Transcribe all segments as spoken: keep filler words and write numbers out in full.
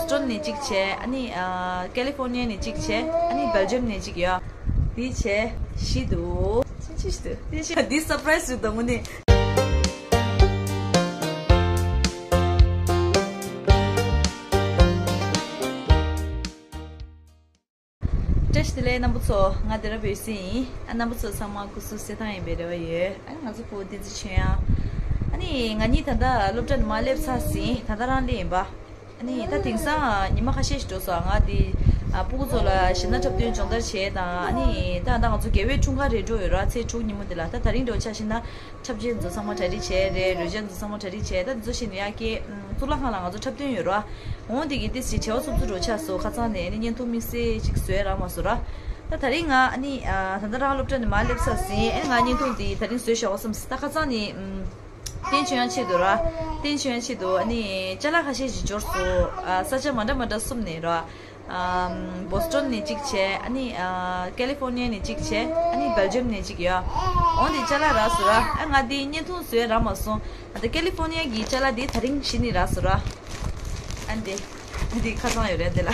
སི་ཊོན་ནས་གཅིག་བྱས། ཨ་ནི་ཨ་ཀེ་ལི་ཧྥོར་ནི་ཡ་ནས་གཅིག་བྱས། ཨ་ནི་བྷེལ་ཇམ་ནས་གཅིག་ཡོད། འདི་བྱས་བཞི་འདུག་འདི་བཞི་འདུག་འདི་བཞི་འདི་སར་པ་རའི་ཛི་རེད་དོ་དངོས་གནས། བཀྲ་ཤིས་བདེ་ལེགས་རྣམ་པ་ཚོ། ང་ལྡེ་ར་བོད་སི་ཡིན། ཨ་རྣམ་པ་ཚོ་ཚང་མ་སྐུ་གཟུགས་གསལ་ཐང་ཡིན་པའི་རེ་བ་ཡོད། ཨ་ང་ཚོ་བུ་བསྟན་འཛིན་ཆོས་དབྱངས། ཨ་ནི་ང་གཉིས་ད་ལྟ་སློབ་གྲྭ་ནས་མར་སླེབས་ཚར་ཟིན། ད་ལྟ་རང་སླེབས་ཡིན་པ། ཨ་ནི་ད་དེང་སང་ཉི་མ་ཁ་ཤས་ཤིག་འགྲོ་སོང་། ང་འདི་ཨ་སྤུ་གུ་ཚོ་ལ་གཞས་སྣ་འཁྲབ་སྟོན་སྦྱོང་བརྡར་བྱས་དང་། ཨ་ནི་ད་ད་ང་ཚོ་དགེ་བའི་འཁྲུངས་སྐར་རེད་འགྲོ་ཡོད་ར། ཚེས་དྲུག་ཉིན་མོ་འདི་ལ། ད་དེ་རིང་འགྲོ་ཆ་བཞག་ན། འཁྲབ་ཆས་ཚོ་ཚང་མ་གྲ་སྒྲིག་བྱས་རེད། རོལ་ཆ་ཚོ་ཚང་མ་གྲ་སྒྲིག་བྱས། ད་འདི་ཚོ་བཞིན་ཡ་ཀྱེ་གཙུག་ལག་ཁང་ལ་ང་ཚོ་འཁྲབ་སྟོན་ཡོད་ར། འོང་དེ་གི་ཏི་སི་བྲེལ་བ་འཚུབ་འཚུབ་འགྲོ་ཆགས་སོང་། ཁ་སང་ནས་ཨ་ནི་བརྙན་ཐུང་དམིགས་བསལ་ཅིག་བཟོས་རག་མ་སོང་ར། ད་དེ་རིང་ང་ཨ་ནི་ཨ་ད་ལྟ་རང་སློབ་གྲྭ་ནས་མར་སླེབས་ཚར་ཟིན། ཨ་ནི་ང་བརྙན་ཐུང་འདི་ད་རིང་བཟོས་བཞག་གོ་བསམ་སོང་། ད་ཁ་སང་ནས་ཨམ་བསྟན་ཆོས་དབྱངས་ཆེད་དུ་ར། བསྟན་ཆོས་དབྱངས་ཆེད་དུ་ཨ་ནི་ཅ་ལག་ཁ་ཤས་ཤིག་འབྱོར་སོང་། ཨ་ས་ཆ་མ་འདྲ་མ་འདྲ་གསུམ་ནས་ར། ཨམ་བོ་སི་ཊོན་ནས་གཅིག་བྱས། ཨ་ནི་ཨ་ཀེ་ལི་ཧྥོར་ནི་ཡ་ནས་གཅིག་བྱས། ཨ་ནི་བྷེལ་ཇམ་ནས་གཅིག་ཡོད། འོང་དེ་ཅ་ལག་རག་སོང་ར། ཨ་ང་འདི་བརྙན་ཐུང་བཟོས་རག་མ་སོང་། ཨ་ད་ཀེ་ལི་ཧྥོར་ནི་ཡ་གི་ཅ་ལག་འདི་དེ་རིང་གཞི་ནས་རག་སོང་ར། ཨ་འདི་ཨ་འདི་ཁ་སང་ཡོད་རེད་འདི་ལ།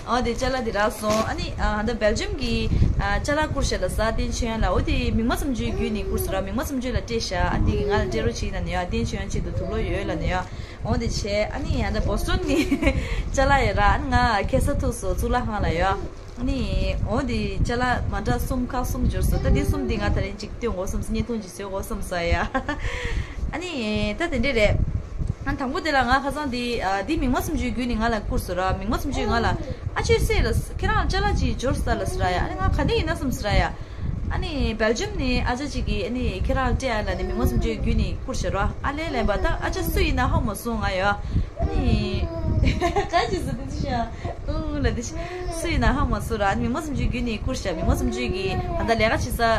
འོང་དེ་ཅ་ལག་འདི་རག་སོང་། ཨ་ནི་ཨ་ད་བྷེལ་ཇམ་གི་ཨ་ཅ་ལག་བསྐུར་བཞག་ལབ་ས། བསྟན་ཆོས་དབྱངས་ལ། འོ་དེ་མིག་དམར་གསུམ་བཅུའི་བརྒྱུད་ནས་བསྐུར་སོང་ར། མིག་དམར་གསུམ་བཅུ་ལ་སྤྲད་བཞག་ཨ་འདི་གི་ང་ལ་སྤྲད་རོགས་བྱེད་ལབ་ནས་ཡོད། བསྟན་ཆོས་དབྱངས་ཆེད་དུ་དུག་ལོག་ཡོད་ལབ་ནས་ཡོད། འོ་དེ་བྱས། ཨ་ནི་ཡང་ད་བོ་སི་ཊོན་ནས་ཅ་ལག་ཡོད་ར། ཨ་ནི་ང་ཁ་སང་ཐུག་སོང་གཙུག་ལག་ཁང་ལ་ཡོད། ཨ་ནི་འོ་དེ་ཅ་ལག་མ་འདྲ་གསུམ་ཁག་གསུམ་འབྱོར་སོང་། ད་འདི་གསུམ་འདི་ང་དེ་རིང་གཅིག་སྟོན་དགོས་བསམ་སོང་། བརྙན་ཐུང་ཅིག་བཟོ་དགོས་བསམ་སོང་ཡ། ཨ་ནི་ད་དེ་འདྲས་རེད། ཨ་དང་པོ་དེ་ལ་ང་ཁ་སང་འདི་ཨ་འདི་མིག་དམར་གསུམ་བཅུའི་བརྒྱུད་ནས་ང་ལ་བསྐུར་སོང་ར། མིག་དམར་གསུམ་བཅུས་ང་ལ་ཨ་ཅེ་སེ་ལ་ཁྱེད་རང་ཅ་ལག་ཅིག་འབྱོར་སོང་ལབ་སོང་ར་ཡ། ཨ་ནི་ང་ག་འདྲས་ཡིན་ན་བསམ་སོང་ར་ཡ། ཨ་ནི་བྷེལ་ཇམ་ནས་ཨ་ཅག་ཅིག་གིས་ཨ་ནི་ཁྱེད་རང་སྤྲད་ཨ་ལབ་ནས་མིག་དམར་གསུམ་བཅུའི་བརྒྱུད་ནས་བསྐུར་བཞག་ར། ཨ་ལས་ལན་པ་ད་ཨ་ཅག་སུ་ཡིན་ན་ཧ་གོ་མ་སོང་ང་ཡ། ཨ་ནི་ག་ཅི་ཟེར་དེ་ཅི་ཤ་ཨུ་ལ་དེ་ཤ་སུ་ཡིན་ན་ཧ་གོ་མ་སོང་ར། ཨ་ནི་མིག་དམར་གསུམ་བཅུའི་བརྒྱུད་ནས་བསྐུར་བཞག་མིག་དམར་གསུམ་བཅུའི་གིས་ད་ལྟ་ལས་ཀ་བྱེད་ས་ཨ་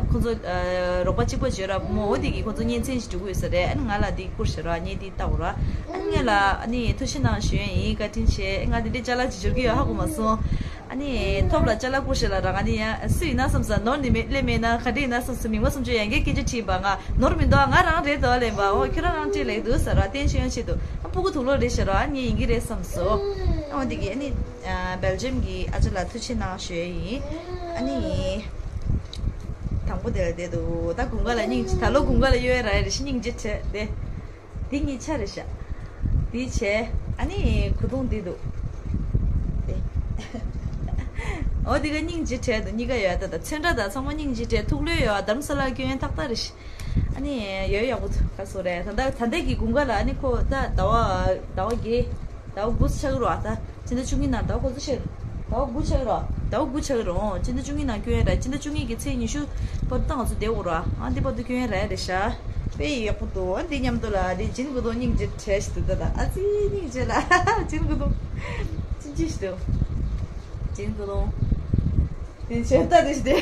ཁོང་ཚོ་ཨ་རོགས་པ་གཅིག་པ་བརྗོད་ར། བུ་མོ་འོ་དེ་གིས་ཁོང་ཚོ་གཉེན་ཚན་ཞིག་འགྲོ་དགོས་ས་རེད། ཨ་ནི་ང་ལ་དེ་བསྐུར་བཞག་ར། ངས་དེ་ལྟ་འོ་ར། ཨ་ནི་ངས་ལ་ཨ་ནི་ཐུགས་རྗེ་གནང་ཞུ་ཡ་ཡིན། བཀའ་དྲིན་ཆེ། ང་དེ་འདྲའི་ཅ་ལག་ཅིག་འབྱོར་གི་ཡོད་ཧ་གོ་མ་སོང་། ཨ་ནི་ཐོབ་ལ་ཅ་ལག་བསྐུར་ཞེས་ལ་རང་ཨ་ནི་ཡང་སུ་ཡིན་ན་བསམ་ས། ནོར་ནི་མེད་སླེབས་མེད་ན་ག་འདྲ་ཡིན་ན་བསམ་ས། མིག་དམར་གསུམ་བཅུས་ཡང་བསྐྱར་སྐད་ཆ་དྲིས་པ། ང་ནོར་མི་འདུག་ང་རང་རེད་དོ་ལབ་པ། འོ་ཁྱོད་རང་རང་སྤྲད་ལེགས་འདུག་ཟེར་ར། བསྟན་ཆོས་དབྱངས་ཆེད་དུ་ཨ་སྤུ་གུ་དུག་ལོག་རེད་ཟེར་ར། ཨ་ངས་ཡིན་གྱི་རེད་བསམ་སོང་། ཨ་འོ་དེ་གི་ཨ་ནི་བྷེལ་ཇམ་གི་ཨ་ཅག་ལ་ཐུགས་རྗེ་གནང་ཞུ་ཡ་ཡིན། ཨ་ནི་དང་པོ་དེ་ལ་བསྡད་འདུག་ད་དགུན་ཁ་ལ་སྙིང་རྗེ། ད་ལོ་དགུན་ཁ་ལ་གཡོལ་ཡ་རག་ཡ་རེད་ཤི། སྙིང་རྗེ་བྲལ་བསྡད། འདི་གཉིས་ཆ་རེད་ཤག་འདི་བྱས། ཨ་ནི་གོས་ཐུང་འདི་འདུག་འོ་འདི་ག་སྙིང་རྗེ་བྲལ་འདུག་གཉིས་ཀ་ཡོད། ད་ད་ཚོན་ཁྲ་དང་ཚང་མ་སྙིང་རྗེ་བྲལ། ཐུགས་ལོས་ཡོད། རྡ་རམ་ས་ལ་སྐྱོན་ཡོན་ཏག་ཏག་རེད་ཤག་ཨ་ནི་ཡོད་ཡག་པོ་འདུག་ག་སོ་རེད། ད་ད་ད་ལྟ་གི་དགུན་ཁ་ལ་ཨ་ནི་ཁོ་ད་ཟླ་བ་ཟླ་བ་བརྒྱད་ཟླ་བ་དགུ་ཆགས་རོགས་ཨ། ད་སྤྱི་ཟླ་བཅུ་གཉིས་ནང་ཟླ་བ་ག་ཚོད་ཆགས་རེད། ཟླ་བ་དགུ་ཆགས་རོགས། ཟླ་བ་དགུ་ཆགས་རོགས། སྤྱི་ཟླ་བཅུ་གཉིས་ནང་སྐྱོན་ཡོན་རེད། སྤྱི་ཟླ་བཅུ་གཉིས་ཀྱི་ཚེས་ཉི་ཤུ་བར་དུ་ད་ང་ཚོ་བསྡད་དགོས་ར། ཨ་འདི་བར་དུ་སྐྱོན་ཡོན་རེད་རེད་ཤག་དཔེ་ཡག་པོ་འདུག་ཨ་འདི་མཉམ་དུ་ལ་འདི་ཇིན་གོ་དོང་སྙིང་རྗེ་བྲལ་ཞིག་འདུག་ད་ད་ཨ་ཙི་སྙིང་རྗེ་ལ་ཇིན་གོ་དོང་ཅི་ཅི་ཞིག་འདུག་ཇིན་གོ་དོང་། དེ་ཆོས་ལྟ་དེ་ཞིག་དེ་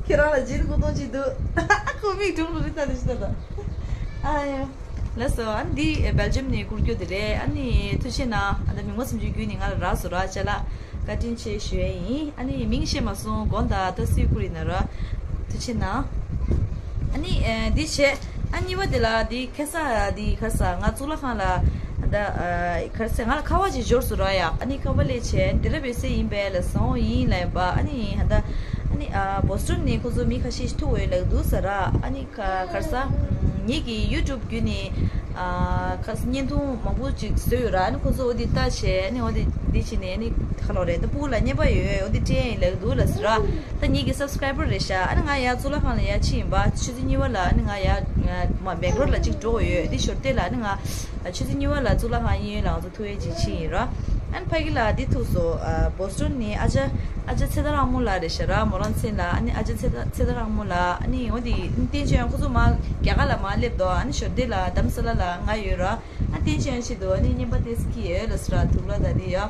ཁྱེད་རང་ལ་ཇིན་གོ་དོང་ཅིག་འདུག་ཁོ་མིག་གྲུང་རུ་རི་ལྟ་དེ་ཞིག་ད་ད་ཨ་ཡོ། ལགས་སོ། ཨ་ནི་འདི་བྷེལ་ཇམ་ནས་བསྐུར་རྒྱུ་དེ་རེད། ཨ་ནི་ཐུགས་རྗེ་གནང་། ཨ་ད་མིག་དམར་གསུམ་བཅུའི་བརྒྱུད་ནས་ང་ལ་རག་སོང་ར་ཅ་ལག་བཀའ་དྲིན་ཆེ་ཞུ་ཡས་ཡིན། ཨ་ནི་མིང་ཤེས་མ་སོང་། དགོངས་དག་ད་སུས་བསྐུར་ཡིན་ན་ར། ཐུགས་རྗེ་གནང་། ཨ་ནི་ཨ་འདི་བྱས། ཨ་གཉིས་པ་དེ་ལ་འདི་ཁ་ས་འདི་ཁ་ས་ང་གཙུག་ལག་ཁང་ལ་ད་ཨ་ག་རེ་ཟེར་ང་ལ་ཁ་པར་ཅིག་འབྱོར་སོང་ར་ཡ། ཨ་ནི་ཁ་པར་སླེབས་བྱས་འདི་ར་བོད་སེ་ཡིན་པས་ལ་སོང་ཡིན་ལབ་པ། ཨ་ནི་ད་ཨ་ནི་ཨ་བོ་སི་ཊོན་ནས་ཁོ་ཚོ་མི་ཁ་ཤས་ཤིག་ཐུག་འོས་ལབ་འདུག་ཟེར་ར། ཨ་ནི་ག་ག་རེ་ཟེར། ངེད་ཀྱི་ཡུ་ཊུབ་བརྒྱུད་ནས་ཨ་ཁ་བརྙན་ཐུང་མང་པོ་ཅིག་བཟོས་ཡོད་ར། ཨ་ནི་ཁོ་ཚོ་འོ་དེ་ལྟ་བྱས། ཨ་ནི་འོ་དེ་འདི་བྱས་ནས་ཨ་ནི་ག་ལོ་རེད། ད་སྤུ་གུ་ལ་བརྙན་པར་ཡོད། འོ་དེ་སྤྲད་ཡིན་ལབ་འདུག་ལབ་ཟེར་ར། ད་ངེད་ཀྱི་སབ་སི་ཀ་རའི་བར་རེད་ཤག་ཨ་ནི་ང་ཡར་གཙུག་ལག་ཁང་ལ་ཡར་ཕྱིན་ཡིན་པ། ཆུ་ཚོད་གཉིས་པ་ལ་ཨ་ནི་ང་ཡར་མ་སྦེང་ལོར་ལ་ཅིག་འགྲོ་དགོས་ཡོད། དེ་ཞོར་དེ་ལ་ཨ་ནི་ང་ཆུ་ཚོད་གཉིས་པ་ལ་གཙུག་ལག་ཁང་གཡས་གཡོན་ལ་ང་ཚོ་ཐུག་ཡས་ཅིག་ཕྱིན་ཡིན་ར། ཨ་ནི་ཕ་གི་ལ་འདི་ཐུག་སོང་། ཨ་བོ་སི་ཊོན་ནས་ཨ་ཅག་ཨ་ཅག་ཚེ་ཐར་ཨ་མོ་ལགས་རེད་ཤག་ར། མོ་རང་ཚན་ལ་ཨ་ནི་ཨ་ཅག་ཚེ་ཐར་ཚེ་ཐར་ཨ་མོ་ལགས། ཨ་ནི་འོ་དེ་བསྟན་ཆོས་ཡང་ཁོ་ཚོ་མ་རྒྱ་གར་ལ་མ་སླེབས་དོ། ཨ་ནི་ཞོར་དེ་ལ་རྡ་རམ་ས་ལ་ལ་ང་ཡོད་ར། ཨ་བསྟན་ཆོས་ཡང་ཆེད་དུ་ཨ་ནི་བརྙན་པར་ཏེས་ཀི་ཡོད་ལ་སི་ར་དུག་ལ་ད་དེ་ཡ། ཨ་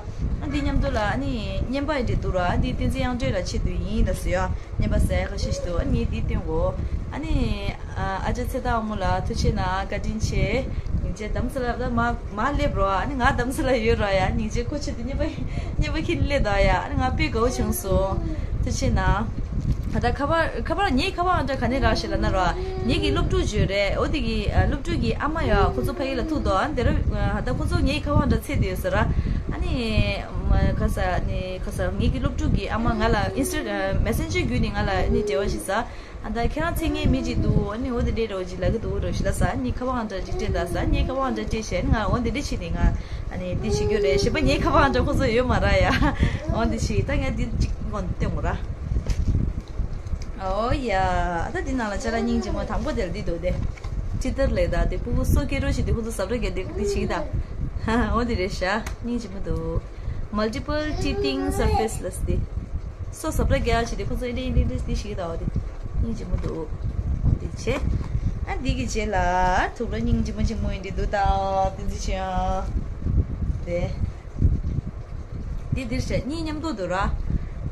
འདི་མཉམ་དུ་ལ་ཨ་ནི་བརྙན་པར་ཡི་འབྲེལ་འདུག་ར། ཨ་འདི་བསྟན་འཛིན་དབྱངས་སྒྲོན་ལ་ཆེད་དུ་ཡིན་ལ་སི་ཡ། བརྙན་པར་ཟེར་ཁ་ཤས་ཤིག་འདུག་ཨ་ངས་འདི་སྟོན་གོ། ཨ་ནི་ཨ་ཅག་ཚེ་ཐར་ཨ་མོ་ལ་ཐུགས་རྗེ་གནང་། བཀའ་དྲིན་ཆེ། སྙིང་རྗེ། རྡ་རམ་ས་ལ་ད་མ་མ་སླེབས་རོགས། ཨ་ནི་ང་རྡ་རམ་ས་ལ་ཡོད་རོགས་ཡ། སྙིང་རྗེ། ཁོ་ཆེད་དུ་བརྙན་པར་བརྙན་པར་ཁྱེར་སླེབས་དོ་ཡ། ཨ་ནི་ང་དཔེ་དགའ་བོ་བྱུང་སོང་། ཐུགས་རྗེ་གནང་། ད་ལྟ་ཁ་པར་ཁ་པར་ངའི་ཁ་པར་ཨང་གྲངས་ག་ནས་རག་ཤེས་ལབ་ན་ར། ངེད་ཀྱི་སློབ་ཕྲུག་ཅིག་ཡོད་རེད། འོ་དེ་གི་ཨ་སློབ་ཕྲུག་གི་ཨ་མ་ཡ་ཁོ་ཚོ་ཕ་གི་ལ་ཐུག་འདུག་ཨ་དེ་ར་ཨ་ད་ཁོ་ཚོ་ངའི་ཁ་པར་ཨང་གྲངས་བཙལ་བསྡད་ཡོད་ཟེར་ར། ཨ་ནི་ཁ་ས་ནི་ཁ་ས་ངེད་ཀྱི་སློབ་ཕྲུག་གི་ཨ་མ་ང་ལ་ཨིན་སི་ཊ་མེ་སེན་ཇར་བརྒྱུད་ནས་ང་ལ་ནི་འབྲེལ་བ་ཞིག་ཟ། ཨ་ད་ཁྱེད་རང་འཚོལ་མཁན་མི་ཅིག་འདུག་ཨ་ནི་འོ་དེ་འདྲས་རོགས་ཅིག་ལབ་ཀྱི་འདུག་རོགས་ཞིག་ལབ་ས། ཨ་ནི་ཁ་པར་ཨང་གྲངས་ཅིག་སྤྲད་ད་ས། ངའི་ཁ་པར་ཨང་གྲངས་སྤྲད་བྱས་ང་འོ་དེ་འདྲས་བྱས་ནས་ང་ཨ་ནི་འདི་བྱེད་རྒྱུ་རེད། གཞན་པ་ངའི་ཁ་པར་ཨང་གྲངས་ཁོ་ཚོ་ཡོད་མ་ར་ཡ། འོ་འདི་བྱས་ད་ངས་འདི་གཅིག་མགོ་ནས་སྟོན་དགོས་ར། ཨོ་ཡ། ད་འདི་ནང་ལ་ཅ་ལག་སྙིང་རྗེ་མོ་དང་པོ་དེར་འདི་འདུག་སྟེ། ཅི་ལྟར་ལེགས་ད་དེ་ཕྲུ་གུ་སོ་སྐྱེ་རོ་ཞིག་དེ་ཁོ་ཚོ་ཟབ་ར་གས་དེ་འདི་བྱེད་ད། འོ་འདི་རེད་ཤག་སྙིང་རྗེ་མོ་འདུག Multiple teething surface ལ་སྟེ། སོ་ཟབ་ར་རྒྱག་ཞིག་དེ་ཁོ་ཚོ་ཨེ་འདྲ་ཨེ་འདྲ་ཨེ་འདྲ་འདི་ཞིག་ད་འོ་དེ། སྙིང་རྗེ་མོ་འདུག་འདི་བྱས། ཨ་འདི་གི་རྗེས་ལ་དུག་ལོག་སྙིང་རྗེ་མོ་རྗེ་མོ་ཡིན་འདི་འདུག་ད་འོ་དེ་འདི་བྱས་ཨ། དེ། འདི་འདིར་བྱས་གཉིས་མཉམ་དུ་འདུག་ར།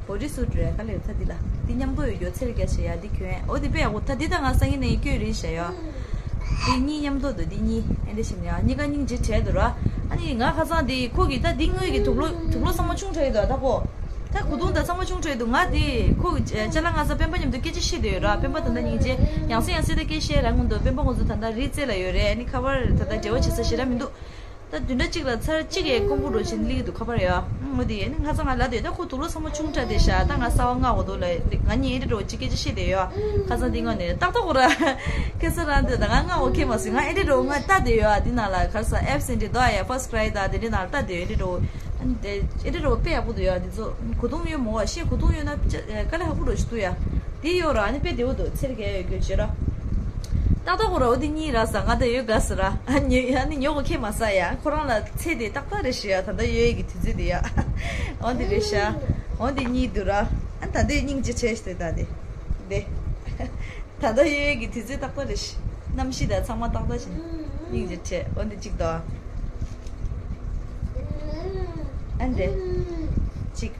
བོ་ཌི་སུ་ཊི་རེད་ག་ལེར་ཚ་འདི་ལ། འདི་མཉམ་དུ་ཡོད་རྒྱུ་ཚེར་རྒྱ་ཆེ་ཡ་འདི་གྱོན་ཨོ་འདི་དཔེ་ཡག་པོ་ད་འདི་ད་ང་སང་ཉིན་ནས་སྐྱོན་རེད་བྱས་ཡོད། འདི་གཉིས་མཉམ་དུ་འདུག་འདི་གཉིས་ཨེ་འདྲ་ཞིག་ཡ་གཉིས་ཀ་སྙིང་རྗེ་བྲལ་འདུག་ར། ཨ་ནི་ང་ཁ་སང་འདི་ཁོ་གི་ད་འདི་དངོས་ཀྱི་དུག་ལོག་དུག་ལོག་ཚང་མ་ཆུང་དྲགས་ཡོད་ད་ད་ཁོ། ད་གོ་དུང་ད་ཚང་མ་ཆུང་དྲགས་འདུག་ང་འདི་ཁོ་གི་ཅ་ལག་ང་ས་སྤེན་པ་མཉམ་དུ་སྐད་ཆ་བཤད་བསྡད་ཡོད་ར། སྤེན་པ་ད་ལྟ་སྙིང་རྗེ་ཡང་སེ་ཡང་སེ་ད་སྐད་བཤད་ར་ངུ་འདུག་སྤེན་པ་ཁོ་ཚོ་ད་ལྟ་རི་རྩེ་ལ་ཡོད་རེད། ཨ་ནི་ཁ་པར་ད་ལྟ་འབྲེལ་བ་བྱེད་ས་ཞེ་དྲག་མི་འདུག་ད་བདུན་ཕྲག་གཅིག་ལ་ཚར་གཅིག་གི་ཀོང་པོ་འགྲོ་བཞིན་སླེབས་ཀྱི་འདུག་ཁ་པར་ཡ། ཨང་འོ་དེ་ཡིན་ང་ཚང་ང་ལབ་དེ་ད་ཁོ་དུག་ལོག་ཚང་མ་ཆུང་དྲགས་དེ་ཤ་ད་ང་གསར་པ་མངགས་དགོས་འདུག་ལ་ང་གཉིས་ཨེ་འདྲ་འགྲོ་གཅིག་སྐད་ཆ་བཤད་དེ་ཡོད། ཁ་སང་འདི་ངོ་ནས་ཏག་ཏག་གོ་ར། ཁ་སང་རང་དེ་ད་ང་མངགས་འོ་ཁེ་མ་སུ་ང་ཨེ་འདྲ་འགྲོ་ང་ལྟ་དེ་ཡོད་འདི་ནང་ལ་ག་རེ་ཟ་ཨེབ་སི་ཨེ་འདྲ་འདུག་ཡ་ཕར་སི་ཀྲའི་ད་དེ་འདྲ་ནང་ལ་ལྟ་དེ་ཡོད་ཨེ་འདྲ་འགྲོ། ཨེ་འདྲ་འགྲོ་དཔེ་ཡག་པོ་འདུག་ཡ་འདི་ཚོ་གོ་དུང་ཡོད་མོ་བ་ཤེས་གོ་དུང་ཡོད་ན་དཀའ་ལས་ཁག་པོ་འགྲོ་ཞིག་འདུག་ཡ། དེ་ཡོད་ར་ཨ་ནི་དཔེ་བདེ་བོ་འདུག་ཚེར་གས་ཡོད་རྒྱུ་བྱེད་ར། ཏག་ཏག་གོ་ར་འོ་དེ་གཉིས་ར་ཟ་ང་ད་ཡོད་དགའ་ཟེར་ར། ཨ་ནི་ཉོ་གོ་ཁེ་མ་ཟ་ཡ་ཁོ་རང་ལ་ཚེ་དེ་ཏག་ཏག་རེད་ཤི་ཡ་ད་ལྟ་ཡོད་ཡ་གི་དུས་ཚོད་དེ་ཡ། འོ་དེ་རེད་ཤ། འོ་དེ་གཉིས་འདུག་ར། ཨ་ད་དེ་སྙིང་རྗེ་བྱས་ཤི་དེ་ད་དེ། དེ། ད་ལྟ་ཡོད་ཡ་གི་དུས་ཚོད་ཏག་ཏག་རེད་ཤི། གནམ་གཤིས་དང་ཚང་མ་ཏག་ཏག་ཤི། སྙིང་རྗེ་བྱས་འོ་དེ་གཅིག་དང་། ཨ་འདྲེ། གཅིག་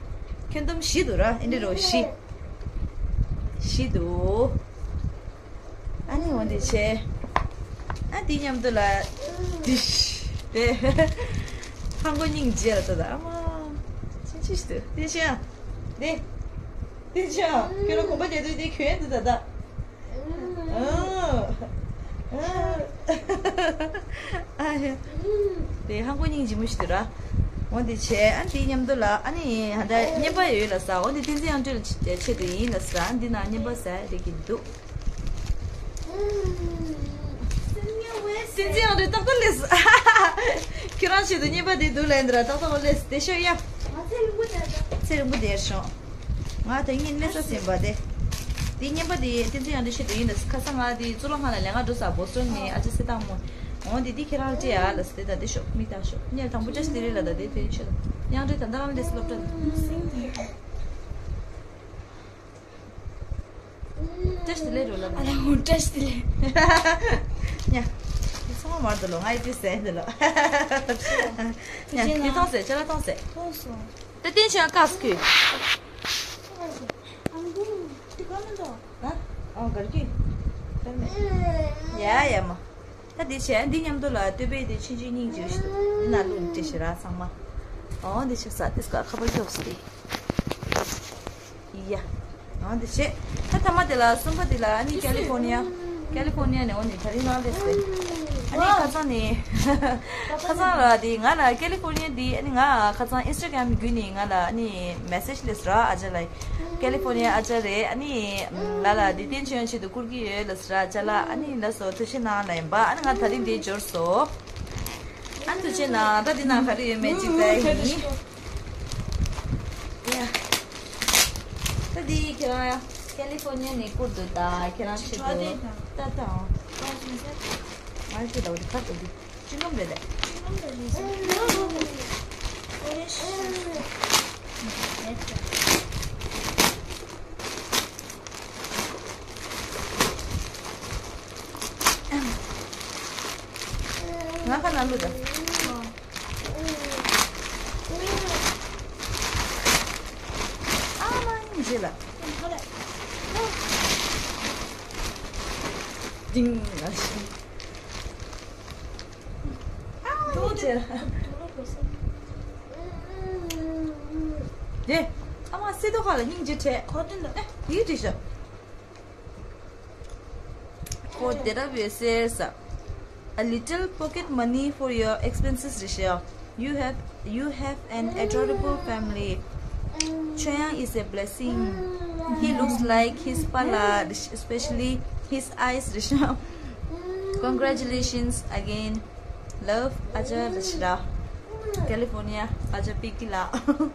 ཁྱོན་བསྡོམས་བཞི་འདུག་ར་ཨེ་འདྲེ་རོ་བཞི། བཞི་འདུག་ཨ་ནི་འོ་འདི་བྱས། ཨ་འདི་མཉམ་དུ་ལ། འདི་ཤི། དེ། ཧང་གོ་སྙིང་རྗེ་ལ་ལྟ་ད་ཨ་མ། ཅི་ཅི་ཤི་དུ་འདི་ཤི་ཡ། འདི། འདི་ཤི་ཡ། ཁྱོད་ལ་གོམ་པ་རྒྱག་དུས་འདི་གྱོན་འདི་ད་ད། ཨ་ཡ། དེ་ཧང་གོ་སྙིང་རྗེ་མོ་ཞིག་འདུག་ར། འོ་འདི་བྱས་ཨ་འདི་མཉམ་དུ་ལ་ཨ་ནི་ཧ་ད་བརྙན་པར་ཡོད་ལ་ས་འོ་འདི་བསྟན་འཛིན་དབྱངས་སྒྲོན་ལ་ཆེད་དུ་ཡིན་ལ་ས་འདི་ན་བརྙན་པར་ཟ་རེད་ཀྱི་འདུག་བསྟན་འཛིན་དབྱངས་སྒྲོན་ཏག་ཏག་སླེབས། ཁྱོད་རང་ཆེད་དུ་བརྙན་པར་འདི་འདུག་ལ་འདི་ར་ཏག་ཏག་སླེབས་དེ་ཤོག་ཡ། ཚེ་རིང་པོ་དེར་ཤོག་ང་ད་ངས་གནས་ས་ཟིན་པ་དེ། དེ་བརྙན་པར་དེ་བསྟན་འཛིན་དབྱངས་སྒྲོན་ཆེད་དུ་ཡིན་ལ་ཁ་སང་ང་དེ་གཙུག་ལག་ཁང་ལ་ལས་ཀ་འགྲོ་ས་བོ་སི་ཊོན་ནས་ཨ་ཅག་སེ་ཏང་མོ། འོ་དེ་དེ་ཁྱེད་རང་སྤྲད་ཡ་ལ་སེ་ད་དེ་ཤོག་མིག་ལྟ་ཤོག་ངས་དང་པོ་བཀྲ་ཤིས་བདེ་ལེགས་ལ་ད་དེ་དེ་ཆེད་དུ་དབྱངས་སྒྲོན་ད་ལྟ་རང་ལས་སློབ་གྲྭ། བཀྲ་ཤིས་བདེ་ལེགས་རོ་ལ། ཨ་ལ་ཧུ་བཀྲ་ཤིས་བདེ་ལེགས། ཉ། ཚང་མ་མར་འདུག་ལོ་ང་ཡི་དུས་ཟས་འདུག་ལོ། ཉ་དེ་ཐོང་ཟས་ཅ་ལག་ཐོང་ཟས། ཐོང་སོང་། ད་བསྟན་ཆོས་བཀག་སྐུ། ཨ་ཨོ་གར་གི། ཡ་ཡ་མ། ད་འདི་བྱས་འདི་མཉམ་དུ་ལ་ལྟོས་པས་དེ་ཆུང་ཆུང་སྙིང་རྗེ་ཞིག་འདུག་འདི་ན་ལུག་འདི་ཞེ་ར་ཚང་མ། ཨོ་འདི་ཆ་ས་དེ་སྐ་ཁ་པར་ཁྱོགས་སི། ཡ། ཨོ་འདི་བྱས། ད་ཐ་མ་དེ་ལ་གསུམ་པ་དེ་ལ་ཨ་ནི་ཀེ་ལི་ཧྥོར་ནི་ཡ། ཀེ་ལི་ཧྥོར་ནི་ཡ་ནས་འོ་ནི་ད་རིང་ནང་ལས་སེ། ཨ་ནི་ཁ་སང་ནི། ཁ་སང་ལ་དེ་ང་ལ་ཀེ་ལི་ཧྥོར་ནི་ཡ་དེ་ཨ་ནི་ང་ཁ་སང་ཨིན་སི་ཊ་གྷ་རམ་བརྒྱུད་ནས་ང་ལ་ཨ་ནི་མེ་སེ་ཇི་སླེབས་ར་ཨ་ཅག་ལ། ཀེ་ལི་ཧྥོར་ནི་ཡ་ཨ་ཅག་རེད། ཨ་ནི་ང་ལ་འདི་བསྟན་ཆོས་ཡང་ཆེད་དུ་བསྐུར་གྱི་ཡོད་ལ་ཟེར་ཨ་ཅག་ལ། ཨ་ནི་ལ་སོ་ཐུགས་རྗེ་གནང་ལ་ཡིན་པ། ཨ་ནི་ང་ད་རིང་འདི་འབྱོར་སོ། ཨ་ཐུགས་རྗེ་གནང་། ད་འདི་ནང་ག་རེ་ཡོད་མེད་ཅིག་ལྟ་ཡིན། ཡ། ད་འདི་ཁྱེད་རང་ཡ་ཀེ་ལི་ཧྥོར་ནི་ཡ་ནས་བསྐུར་འདུག་ད་ཁྱེད་རང་ཆེད་དུ་ད་ད་ཨང་། ང་ཁྱེད་ད་འོ་དེ་ཁ་བསྐུར་འདུག་ཅི་ལོམ་རེད་དེ། ང་ཁ་ན་ལུ་ད། ཨ་མ་ཡིན་རྗེས་ལ། ཏིང་ང་ཤི། ཨ་མ་ཡིན་རྗེས་ལ། དེ། ཨ་མ་སེ་ཏོ་ཁ་ལ་སྙིང་རྗེ་བྲལ། ཁོ་ཏིང་ད། ཨེ་དེའི་དྲི་ཤོག་ཨོ་དེ་འདྲ་བས་ཟེར་ས། A little pocket money for your expenses རེད་ཤག You have, you have an adorable family. Choyang is a blessing. He looks like his pala, especially his eyes རེད་ཤག Congratulations again. Love, ཨ་ཅག་རེད་ཤག California ཨ་ཅག་པི་ཀི་ལགས།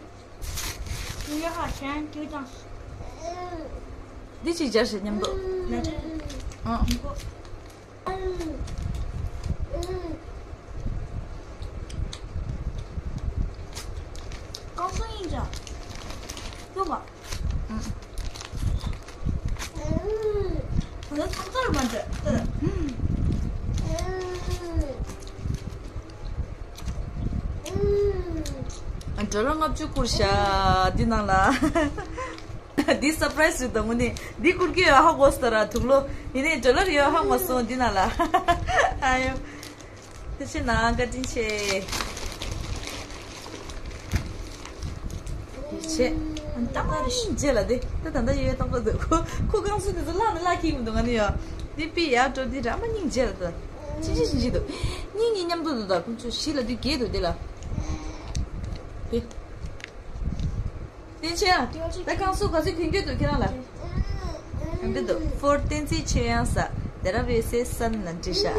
འདི་ཅིག་སྦྱར་ཞིག་མཉམ་དུ། ཨ། སྐམ་ས་ཡིན་ཅག་ཡོད་པ། ད་ལྟ་ཚགས་ཚར་མ་འདྲ། ཌོ་ལར་ལྔ་བཅུ་བསྐུར་ཤག་འདི་ནང་ལ། འདི་སར་པ་རའི་སི་རེད་ད་དངོས་གནས། འདི་བསྐུར་གྱི་ཡོད་ཧ་གོ་སོང་ད་ར་དུག་ལོ། ཡིན་ནའི་ཌོ་ལར་ཡོད་ཧ་མ་སོང་འདི་ནང་ལ། ཨ་ཡོ། ཐུགས་རྗེ་ཆེ་གནང་བཀའ་དྲིན་ཆེ། ཡིད་ཆེས། ཏག་ཏག་རེད་ཤག་སྙིང་རྗེ་ལ་དེ་ད་ད་ལྟ་ཡོད་ཡོད་ཏག་ཏག་འདུག་ཁོ་ཁོ་རྐང་སུ་དེ་ཚོ་བརླག་ནས་བརླག་གི་མི་འདུག་ང་ནི་ཡོད། འདི་པི་ཡར་འགྲོ་འདི་ར་མ་སྙིང་རྗེ་ལ་ད། ཅི་ཅི་ཅི་ཅི་འདུག་གཉིས་གཉིས་མཉམ་དུ་འདུག་ད་ཁོ་ཚོ་བཞི་ལ་དུས་རྒྱས་འདུག་དེ་ལ། དེ། བསྟན་ཆེན་ཨ། ད་རྐང་སུ་ག་ཚོད་གྱོན་གྱི་འདུག་ཁྱེད་རང་ལ། གང་འདྲ་འདུག For བསྟན་འཛིན་ཆོས་དབྱངས་ས། དེ་ར་བས་སེ་སན་ལ་འདྲི་ཤག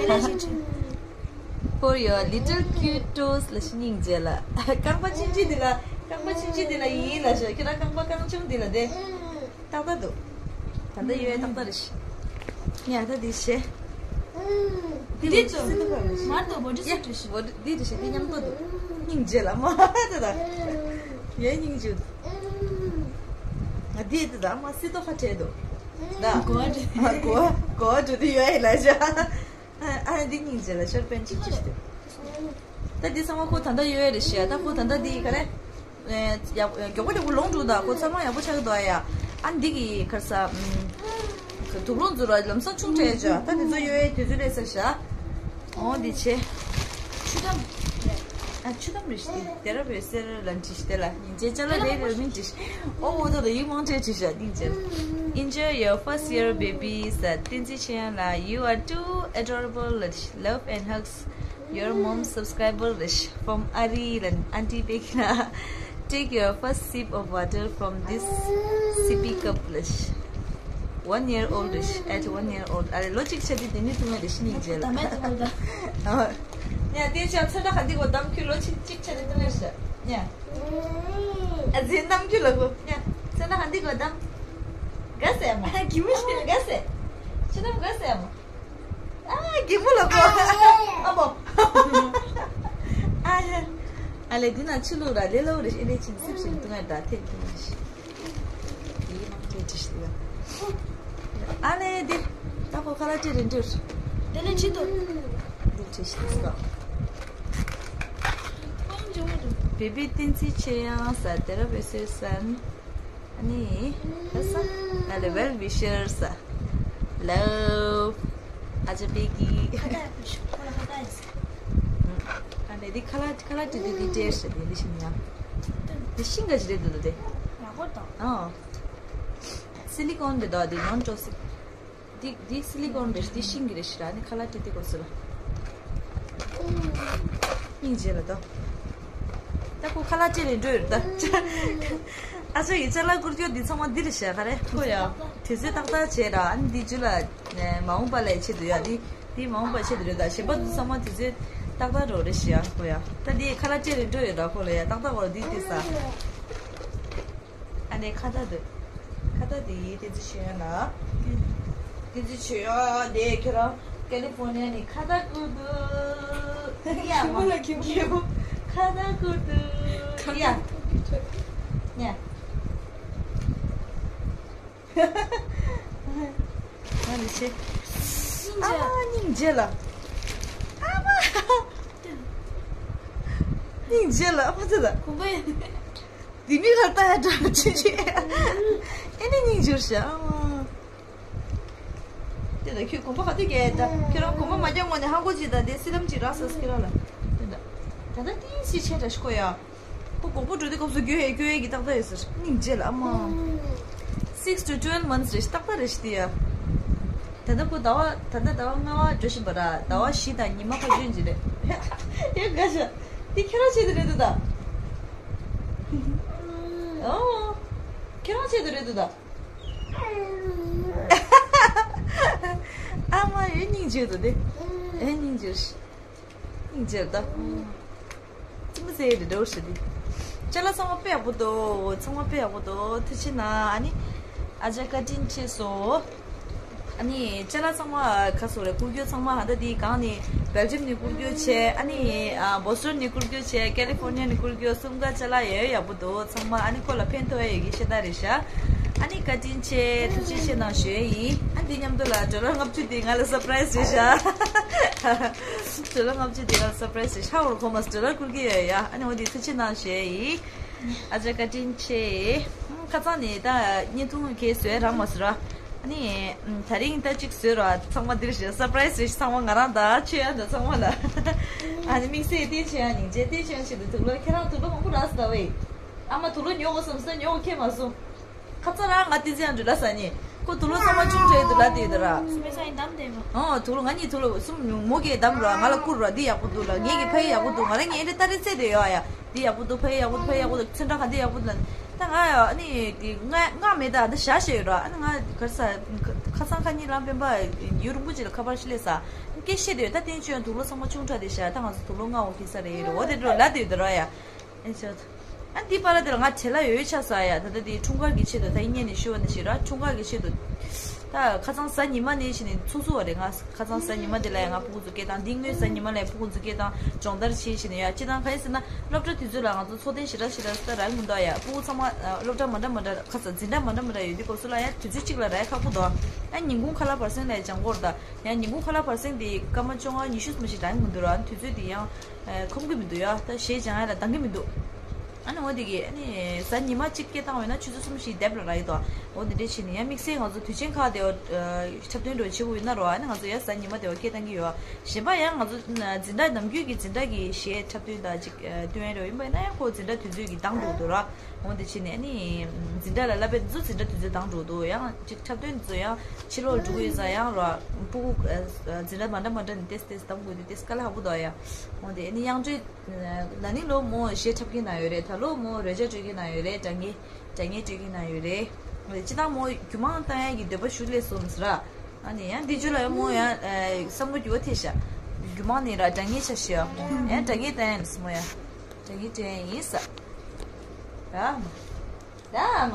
For your little cute toes ལ་ཤི་སྙིང་རྗེ་ལ། རྐང་པ་ཆུང་ཆུང་འདི་ལ། རྐང་པ་ཆུང་ཆུང་འདི་ལ་ཡིན་ལ་ཤག་ཁྱེད་རང་རྐང་པ་རྐང་ཆུང་འདི་ལ་དེ། ཏག་ཏག་འདུག་ད་ལྟ་ཡོད་ཡ་ཏག་ཏག་རེད་ཤག་ཡ་ད་འདི་བྱས། འདི་འདི་ཚོ་སི་ཏུ་ཕ་རེད་ཤག་མར་དུ་བོ་ཏི་ཡ་སི་ཏུ་ཞིག་བོ་ཏི་འདི་དུ་བྱས་འདི་མཉམ་དུ་འདུག་སྙིང་རྗེ་ལ་མ་ད་ད། ཡ་སྙིང་རྗེ་འདུག་ང་འདི་ད་ད་མ་སི་ཏུ་ཁ་བྲལ་འདུག་ད་གོ་བ་འདྲ། གོ་བ་གོ་བ་འགྲོ་དུས་ཡོད་ཡ་ལ་ཤག་ཨ་ཨ་འདི་སྙིང་རྗེ་ལ་ཤར་པན་ཅིག་ཅིག་ཞིག་འདུག་ད་འདི་ཚང་མ་ཁོ་ད་ལྟ་ཡོད་རེད་ཤག་ད་ཁོ་ད་ལྟ་འདི་ག་རེ། ཡག་མགྱོགས་པོ་མགྱོགས་པོ་ལོངས་འགྲོ་ད་ཁོ་ཚང་མ་ཡག་པོ་ཆགས་ཀྱི་འདུག་ཨ་ཡ། ཨ་འདི་གི་ག་རེ་ཟ། དུག་སློང་ཚོ་ར་ལམ་སང་ཆུང་དྲགས་ཡོད་ཅག་ད་འདི་ཚོ་ཡོད་ཡ་དུས་ཚོད་རེད་ཟེར་ཤག་འོ་འདི་བྱས། ཆུ་དམ། ཨ་ཆུ་དམ་རེད་ཤག་དེ་ར་བས་སེ་ར་ལ་འདྲི་ཤག་དེ་ལ་ཉིན་རྗེས་ཅ་ལག་ལས་རེད་མིན་འདྲི་ཤག་འོ་འོ་ད་ད་ཡིག་མང་ཆེ་འདྲི་ཤག་སྙིང་རྗེ། Enjoy your first year baby ས་བསྟན་འཛིན་ཆོས་དབྱངས་ལགས། You are too adorable. Love and hugs. Your mom subscriber རེད་ཤག From Ari ལ་aunty Peggy ལ། Take your first sip of water from this sippy cup ལ་ཤག One year old རེད་ཤག At one year old ཨ་རེ་ལོ་གཅིག་ཆགས་དུས་དེ་ནས་འཐུང་ཡ་རེད་ཤག་སྙིང་རྗེ་ལ། ད་མེད་དུ་མ་ད། ཡ་དེ་ཆ་ཚོད་ལྟ་ག་འདི་གོ་གདམ་ཁྱོད་ལོ་གཅིག་གཅིག་ཆགས་དུས་འཐུང་ཡ་ཤག་ཡ། ཨ་ཟིན་གནམ་རྒྱུད་ལ་གོ་ཡ་ཚོད་ལྟ་ག་འདི་གོ་གདམ། དགའ་སེ་མོ། གི་མོ་ཞིག་དགའ་སེ། ཆུ་དམ་དགའ་སེ་མོ། ཨ་གི་མོ་ལ་གོ་ཨ་མོ། ཨ་ཡ། ཨ་ལེ་འདི་ན་ཆུ་ལུག་ར་ལེ་ལོ་རེ་ཨེ་ལེ་ཆིན་སིབ་ཞིག་འཐུང་ཡ་ད་ཐེབས་ཀྱི་མོ་ཞིག་ཡིག་མང་པོ་བྲིས་ཤིག་ལ། ཨ་ལེ་འདི། ད་ཁོ་ཁ་ལག་སྤྲད་རེད་འདུག་དེ་ནས་ཕྱི་དུ། འདི་བྲིས་ཤིག་ལ། བེ་བི་བསྟན་འཛིན་ཆོས་དབྱངས་ས་དེ་ར་བས་སེ་སན། ཨ་ནི། ད་ས། ཨ་ལེ་well wisher ས། Love ཨ་ཅག་པེ་ཀི། ཨ་ལེ་འདི་ཁ་ལག་ཁ་ལག་སྤྲད་དུས་འདི་སྤྲད་ཤག་འདི་འདི་ཤིང་ཡ། འདི་ཤིང་ག་ཞིག་རེད་འདུག་ད་དེ། ཡག་པོ་འདུག་ཨ། སི་ལི་ཀོན་རེད་འདུག་འདི་non toxic འདི་འདི་སི་ལི་ཀོན་རེད། འདི་ཤིང་གི་རེད་ཤག་ཨ་ནི་ཁ་ལག་སྤྲད་དུས་གོ་སོང་ལ། སྙིང་རྗེ་ལ་དོ། ད་ཁོ་ཁ་ལག་སྤྲད་ནས་འགྲོ་ཡོད་ད། ཨ་ཅག་གི་ཅ་ལག་བསྐུར་རྒྱུ་འདི་ཚང་མ་འདི་རེད་ཤག་ག་རེ་ཁོ་ཡ། དུས་ཚོད་ཏག་ཏག་བྱས་ར་ཨ་ནི་འདི་རྒྱུ་ལ། མ་འོངས་པ་ལ་ཡི་ཆེད་དུ་ཡ་འདི། འདི་མ་འོངས་པ་ཆེད་དུ་རེད་ད། གཞན་པ་འདི་ཚང་མ་དུས་ཚོད་ཏག་ཏག་འགྲོ་རེད་ཤག་ཁོ་ཡ། ད་འདི་ཁ་ལག་སྤྲད་ནས་འགྲོ་ཡོད་ད་ཁོ་ལ་ཡ་ཏག་ཏག་འོ་འདི་འདི་ས། ཨ་ནེ་ཁ་བརྡ་འདི། ཁ་བརྡ་འདི་བསྟན་འཛིན་ཆོས་དབྱངས་ལགས། བསྟན་འཛིན་ཆོས་དབྱངས་དེ་ཁྱོད་རང་ཀེ་ལི་ཕོར་ནི་ཡ་ནས་ཁ་བརྡ་བསྐུར་འདུག་ཡ་མ། ཁྱེད་མོ་ལ་ཁྱེད་མོ། ཁྱེད་མོ་ཁ་བརྡ་བསྐུར་འདུག་ཡ། ཡ། ང་ནི་ཆེ། སྙིང་རྗེ། ཨ་མ་སྙིང་རྗེ་ལ། ཨ་མ། སྙིང་རྗེ་ལ་ཨ་མ་ཚེ་ལ། གོམ་པ་ཡ། འདི་མི་ལ་ལྟ་ཡ་འདྲ་ཅི་ཅི། ཨེ་ནི་སྙིང་འགྱུར་ཤག་དེ་ལ་ཁྱོད་གོམ་པ་ག་དུས་རྒྱག་ད། ཁྱོད་རང་གོམ་པ་མ་རྒྱག་སྔོན་ནས་ཧང་གོ་ཅི་ད་དེ་སི་ལམ་ཅི་རག་ས་སི་ཁྱོད་རང་ལ། དེ་ད། ད་ད་ཏིང་སི་ཆེ་འདྲ་ཞིག་གོ་ཡ། ཁོ་གོག་པོ་འགྲོ་དུས་སྐབས་སུ་རྒྱུ་ཧེ་རྒྱུ་ཧེ་གི་ཏག་ཏག་ཡོད་ཟེར། སྙིང་རྗེ་ལ་ཨ་མ། Six to twelve months རེད་ཏག་ཏག་རེད་ཤི་དེ་ཡ། ད་ལྟ་ཁོ་ཟླ་བ་ད་ལྟ་ཟླ་བ་ལྔ་པ་འགྲོ་བཞིན་པ་ར། ཟླ་བ་བཞི་དང་ཉི་མ་ཁ་ཤས་ཅིག་རེད། ཡ་དགའ་ཤ། འདི་ཁྱེད་རང་ཆེད་དུ་རེད་འདུག་ད། ཨོ། ཁྱེད་རང་ཆེད་དུ་རེད་འདུག་ད། ཨ་མ་ཡོད་སྙིང་རྗེ་འདུག་དེ། ཨེ་སྙིང་རྗེ། སྙིང་རྗེ་ད། ཙི་མི་ཟེར་རེ་འདྲ་བོ་ཞིག་རེད། ཅ་ལག་ཚང་མ་དཔེ་ཡག་པོ་འདུག་ཚང་མ་དཔེ་ཡག་པོ་འདུག་ཐུགས་རྗེ་གནང་། ཨ་ནི། ཨ་ཅག་བཀའ་དྲིན་ཆེ་སོ། ཨ་ནི་ཅ་ལག་ཚང་མ་ག་སོ་རེ་བསྐུར་རྒྱུ་ཚང་མ་ཧ་ད་དེ་གང་ནི་སྦེལ་ཇམ་ནས་བསྐུར་རྒྱུ་བྱས། ཨ་ནི་ཨ་བོ་སི་ཊོན་ནས་བསྐུར་རྒྱུ་བྱས། ཀེ་ལི་ཧྥོར་ནི་ཡ་ནས་བསྐུར་རྒྱུ་གསུམ་ཀ་ཅ་ལག་ཡོད་ཡག་པོ་འདུག་ཚང་མ་ཨ་ནི་ཁོ་ལ་ཕན་ཐོགས་ཡ་ཡོད་ཀྱི་ཤེས་ད་རེད་ཤག་ཨ་ནི་བཀའ་དྲིན་ཆེ། ཐུགས་རྗེ་ཆེ་གནང་ཞུ་ཡ་ཡིན། ཨ་འདི་མཉམ་དུ་ལ་ཌོ་ལར་ལྔ་བཅུ་དེ་ང་ལ་སར་པ་རའི་སི་རེད་ཤག་ཌོ་ལར་ལྔ་བཅུ་དེ་ང་ལ་སར་པ་རའི་སི་རེད་ཤག་འོར་ཁོ་མ་ཌོ་ལར་བསྐུར་གྱི་ཡོད་ཡ། ཨ་ནི་འོ་འདི་ཐུགས་རྗེ་གནང་ཞུ་ཡ་ཡིན། ཨ་ཅག་བཀའ་དྲིན་ཆེ། ཁ་སང་ནས་ད་བརྙན་ཐུང་གས་བཟོས་རག་མ་སོང་ར། ཨ་ནི་ད་རིང་ད་གཅིག་བཟོས་ར། ཚང་མ་འདིར་ཞེ་སར་པ་རའི་སི་རེད་ཤག་ཚང་མ་ང་རང་ད་ཆོས་ཡ་ད་ཚང་མ་ལ། ཨ་ནི་དམིགས་བསལ་བསྟན་ཆོས་ཡ་སྙིང་རྗེ། བསྟན་ཆོས་ཡ་ཆེད་དུ་དུག་ལོག་ཁྱེད་རང་དུག་ལོག་མང་པོ་རག་སོང་ད་ཝེ། ཨ་མ་དུག་ལོག་ཉོ་དགོས་བསམ་སོང་ཉོ་དགོས་ཁེལ་མ་སོང་། ཁ་ཚ་རང་ང་ཏི་ཙི་ཡང་འགྲུལ་ལ་ས་ནི། ཁོ་དུག་ལོག་ཚང་མ་ཆུང་གྲས་དུ་ལ་དེ་དུ་ར། སུ་མེ་ས་ཡིན་དམ་དེ་མ། ཨོ་དུག་ལོག་ང་གཉིས་དུག་ལོག་གསུམ་མོ་གིས་དམ་ར། ང་ལ་བསྐུར་ར། འདི་ཡག་པོ་འདུག་ལ། ངེད་ཀྱི་ཕ་ཡི་ཡག་པོ་འདུག་ང་རང་ངའི་འདྲ་ཏ་རེ་ཚེ་དེ་ཡོད་ཡ། འདི་ཡག་པོ་འདུག་ཕ་ཡི་ཡག་པོ་འདུག་ཕ་ཡི་ཡག་པོ་འདུག་ཚོན་ཁྲ་ག་འདི་ཡག་པོ་འདུག་ལ། ད་ང་ཡ་ཨ་ནི་ང་ང་མེད་ད་འདི་བཞག་བཞག་ཡོད་ར། ཨ་ནི་ང་གར་ས་ཁ་སང་ཁ་ཉིན་རང་སྤེན་པ་ཡུལ་རིན་པོ་ཆེ་ལ་ཁ་པར་ཞིག་སླེབས་ས། སྐད་བཤད་དེ་ཡོད་ད། བསྟན་ཆོས་དུག་ལོག་ཚང་མ་ཆུང་དྲགས་དེ་བཞག་ད་ང་ཚོ་དུག་ལོག་ལྔ་འོ་ཁེ་ས་རེད་ཡོད་ར། འོ་དེ་འགྲོ་ལ་དེ་ཡོད་དུ་ར་ཡ། ཨེ་ཆོད། ཨ་འདི་པ་ལ་དེ་ལ་ང་བྲེལ་ལ་ཡོད་ཆགས་ས་ཡ། ད་ལྟ་དེ་འཁྲུངས་སྐར་གྱི་ཆེད་དུ་ད་ཡིན་ཉན་ནས་ཞུ་བ་ནི་ཞིག་ར། འཁྲུངས་སྐར་གྱི་ཆེད་དུ། ད་ཁ་སང་གཟའ་ཉི་མ་ནས་བྱས་ནས་ཚུགས་ཚུགས་བ་རེད། ང་ཁ་སང་གཟའ་ཉི་མ་དེ་ལ་ཡ་ང་སྤུ་གུ་ཚོ་སྐད་བཏང་། འདི་སྔོན་གཟའ་ཉི་མ་ལ་ཡ་སྤུ་གུ་ཚོ་སྐད་བཏང་སྦྱོང་བརྡར་བྱས་བྱས་ནས་ཡ། སྤྱི་བཏང་ག་ཡིན་ཟེར་ན་སློབ་གྲྭ་དུས་ཚོད་ལ་ང་ཚོ་ཚོགས་ཐེངས་ཞེ་དྲག་ཞེ་དྲག་ད་རག་མི་འདུག་ཡ། སྤུ་གུ་ཚང་མ་སློབ་གྲྭ་མ་འདྲ་མ་འདྲ་ཁ་ས་འཛིན་གྲྭ་མ་འདྲ་མ་འདྲ་ཡོད་དུས་སྐབས་སུ་ལ་ཡ་དུས་ཚོད་གཅིག་ལ་རག་ཁག་པོ་འདུག་ཨ་ཉིན་གུང་ཁ་ལག་བར་གསེང་ལ་ཡ་སྦྱང་གི་ཡོད་རེད་ད། ཡང་ཉིན་གུང་ཁ་ལག་བར་གསེང་དེ་སྐར་མ་བཅོ་ལྔ་ཉི་ཤུ་ཙམ་ཞིག་འདང་གི་མི་འདུག་ར། དུས་ཚོད་དེ་ཡང་ཁོམ་གི་མི་འདུག་ཡ། ད་གཞས་སྦྱང་ཡ་ལ་འདང་གི་མི་འདུག་ཨ་ནི་འོ་དེ་གི་ཨ་ནི་གཟའ་ཉི་མ་གཅིག་སྐད་བཏང་བས་ན་ཆུ་ཚོད་གསུམ་བཞི་འདེབས་ལ་རག་ཡོད་དོ། འོ་དེ་འདྲས་བྱས་ནས་ཡང་དམིགས་བསལ་ང་ཚོ་དུས་ཆེན་ཁག་དེ་འཁྲབ་སྟོན་འགྲོ་བྱེད་དགོས་ཡོད་ན་རོ། ཨ་ནི་ང་ཚོ་ཡང་གཟའ་ཉི་མ་དེ་བ་སྐད་བཏང་གི་ཡོད། གཞན་པ་ཡང་ང་ཚོ་འཛིན་གྲྭ་ནམ་རྒྱུན་གྱི་འཛིན་གྲྭ་གི་གཞས་འཁྲབ་སྟོན་དང་ཅིག་སྟོན་ཡ་རོ་ཡིན་པ་ཡིན་ན་ཡང་ཁོ་འཛིན་གྲྭ་དུས་ཚོད་ཀྱི་འདང་འགྲོ་འདུག་ར། འོ་དེ་བྱས་ནས་ཨ་ནི་འཛིན་གྲྭ་ལ་བསླབ་པའི་འདི་ཚོ་འཛིན་གྲྭ་དུས་ཚོད་འདང་འགྲོ་འདུག་ཡང་ཅིག་འཁྲབ་སྟོན་འདི་ཚོ་ཡང་ཕྱི་ལོགས་འགྲོ་གི་ཡོད་ས་ཡང་ར། སྤུ་གུ་འཛིན་གྲྭ་མ་འདྲ་མ་འདྲ་ནས་ཏེས་ཏེས་འདང་དགོས་དུས་ཏེས་དཀའ་ལས་ཁག་པོ་འདུག་ཡ། འོ་དེ་ཨ་ནི་དབྱངས་སྒྲོལ། ན་ནིང་ལོ་མོ་གཞས་འཁྲབ་མཁན་ན་ཡོད་རེད། ད་ལོ་མོ་རོལ་ཆ་དཀྲོལ་མཁན་ན་ཡོད་རེད། སྒྲ་སྙན་སྒྲ་སྙན་དཀྲོལ་མཁན་ན་ཡོད་རེད། སྤྱི་བཏང་མོ་རྒྱུད་མང་བཏང་ཡ་གི་འདོད་པ་ཞུ་ལས་སོང་ཟེར་ར། ཨ་ནི་ཡང་འདི་རྒྱུ་ལ་ཡང་མོ་ཡང་བསམ་བློ་འགྱུར་བ་ཐེབས་ཤག་རྒྱུད་མང་ནས་ར་སྒྲ་སྙན་ཆ་ཤེས་ཡ། ཡང་སྒྲ་སྙན་བཏང་ཡ་ནས་མོ་ཡང་སྒྲ་སྙན་དཀྲོལ་ཡ་ཡིན་ས། ར་མ། ད་ཨ་མ།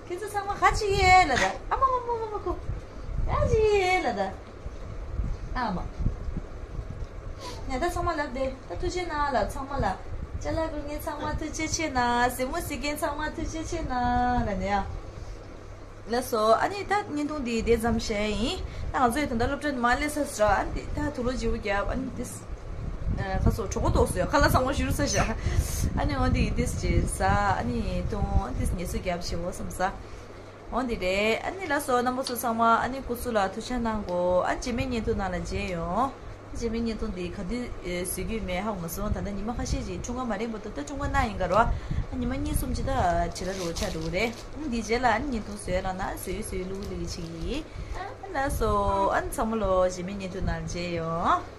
ཁྱེད་ཚོ་ཚང་མ་ཧ་ཅི་ཡེ་ལ་ད། ཨ་མ་མ་མ་མ་མ་ཁུ། ཧ་ཅི་ཡེ་ལ་ད། ཨ་མ། ཉ་ད་ཚང་མ་ལབ་དེ། ད་ཐུགས་རྗེ་གནང་ལ་ཚང་མ་ལ། ཅ་ལག་བསྐུར་མཁན་ཚང་མ་ཐུགས་རྗེ་ཆེ་གནང་། གཟིགས་མོ་གཟིགས་མཁན་ཚང་མ་ཐུགས་རྗེ་ཆེ་གནང་ལ་ནི་ཡ། ལགས་སོ། ཨ་ནི་ད་བརྙན་ཐུང་འདི་དེ་ཙམ་བྱས་ཡིན། ད་ང་ཚོ་ཡི་ད་ལྟ་སློབ་གྲྭ་ནས་མར་སླེབས་ས་ཟེར་ར། ཨ་ནི་ད་དུག་ལོག་བརྗེ་པོ་བརྒྱབ། ཨ་ནི་དེ། ཁ་སོ་གྲོད་ཁོག་ལྟོགས་སོང་ཡ། ཁ་ལག་ཚང་མ་བཞུར་ཚར་ཤག་ཨ་ནི་འོ་འདི་ཏིས་ཅིག་ཟ། ཨ་ནི་ཐུང་ཏིས་ངལ་གསོ་རྒྱབ་བྱེད་འོ་བསམ་ཟ། འོ་འདི་རེད། ཨ་ནི་ལགས་སོ། རྣམ་པ་ཚོ་ཚང་མ་ཨ་ནི་སྐུ་གཟུགས་ལ་ཐུགས་ཅག་གནང་གོ་ཨ་རྗེས་མའི་བརྙན་ཐུང་ནང་ལ་མཇལ་ཡོང་། རྗེས་མའི་བརྙན་ཐུང་འདི་ག་དུས་བཟོ་རྒྱུ་མེད་ཧ་གོ་མ་སོང་། ད་ལྟ་ཉི་མ་ཁ་ཤས་ཅིག་འཁྲུངས་སྐར་མ་རན་པ་འདུག་ད་འཁྲུངས་སྐར་གནང་ཡིན་ག་རོ། ཨ་ཉི་མ་གཉིས་གསུམ་ཅིག་ད་བྲེལ་ལ་རོ་ཆགས་འགྲོ་གི་རེད། ཨ་འདི་རྗེས་ལ་ཨ་ནི་བརྙན་ཐུང་བཟོས་ར་ན་བཟོས་བཟོས་ལུག་ལུག་ཅིག་ཡིན། ཨ་ལགས་སོ། ཨ་ནི་ཚང་མ་ལོ་རྗེས་མའི་བརྙན་ཐུང་ནང་ལ་མཇལ་ཡོང་།